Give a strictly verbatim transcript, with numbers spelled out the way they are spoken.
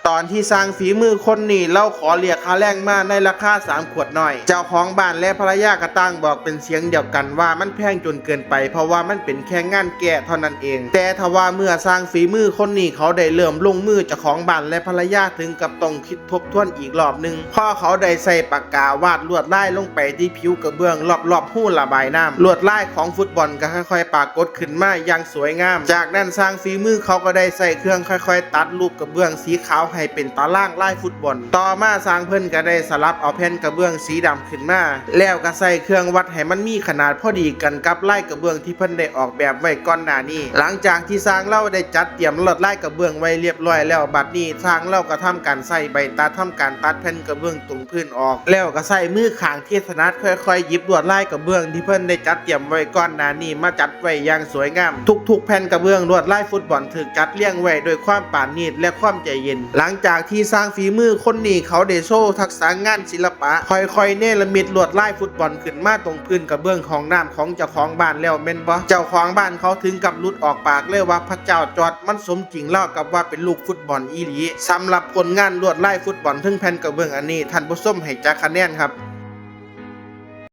ตอนที่ช่างฝีมือคนนี้ลาวขอเรียกค่าแรงมาในราคาสามขวดน้อย เจ้าของบ้านและภรรยาก็ต่างบอกเป็นเสียงเดียวกันว่ามันแพงจนเกินไป เพราะว่ามันเป็นแค่งานแก้เท่านั้นเอง แต่ทว่าเมื่อช่างฝีมือคนนี้เขาได้เริ่มลงมือ เจ้าของบ้านและภรรยาถึงกับต้องคิดทบทวนอีกรอบหนึ่ง พอเขาได้ใส่ปากกาวาดลวดลายลงไปที่ผิวกระเบื้องรอบๆ หูระบายน้ำ ลวดลายของฟุตบอลก็ค่อยๆ ปรากฏขึ้นมาอย่างสวยงาม จากนั้นช่างฝีมือเขาก็ได้ใส่เครื่องค่อยๆ ตัดรูปกระเบื้องสีขาวให้เป็นตารางลายฟุตบอล ต่อมาช่างเพิ่นก็ได้สลับเอาแผ่นกระเบื้องสีดำขึ้นมา แล้วก็ใส่เครื่องวัดให้มันมีขนาดพอดีกันกับลายกระเบื้องที่เพิ่นได้ออกแบบไว้ก่อนหน้านี้ หลังจากที่ช่างลาวได้จัดเตรียมลวดลายกระเบื้องไว้เรียบร้อยแล้ว บัดนี้ช่างลาวก็ทำการใส่ใบตัดทำการตัดแผ่นกระเบื้องตรงพื้นออก แล้วก็ใส่มือข้างที่ถนัดค่อยๆ หยิบลวดลายกระเบื้องที่เพิ่นได้จัดเตรียมไว้ก่อนหน้านี้มาจัดไว้อย่างสวยงาม ทุกๆ แผ่นกระเบื้องลวดลายฟุตบอลถูกจัดเรียงไว้ด้วยความปราณีตและความใจเย็น หลังจากที่ช่างฝีมือคนนี้เขาได้โชว์ทักษะงานศิลปะ ค่อยๆ เนรมิตลวดลายฟุตบอลขึ้นมาตรงพื้นกระเบื้องห้องน้ำของเจ้าของบ้านแล้วแม่นบ่ เจ้าของบ้านเขาถึงกับหลุดออกปากเลยว่า พระเจ้าจอร์จ มันสมจริงราวกับว่าเป็นลูกฟุตบอลอีหลี สำหรับผลงานลวดลายฟุตบอลเทิงแผ่นกระเบื้องอันนี้ ท่านผู้ชมให้จักคะแนนครับ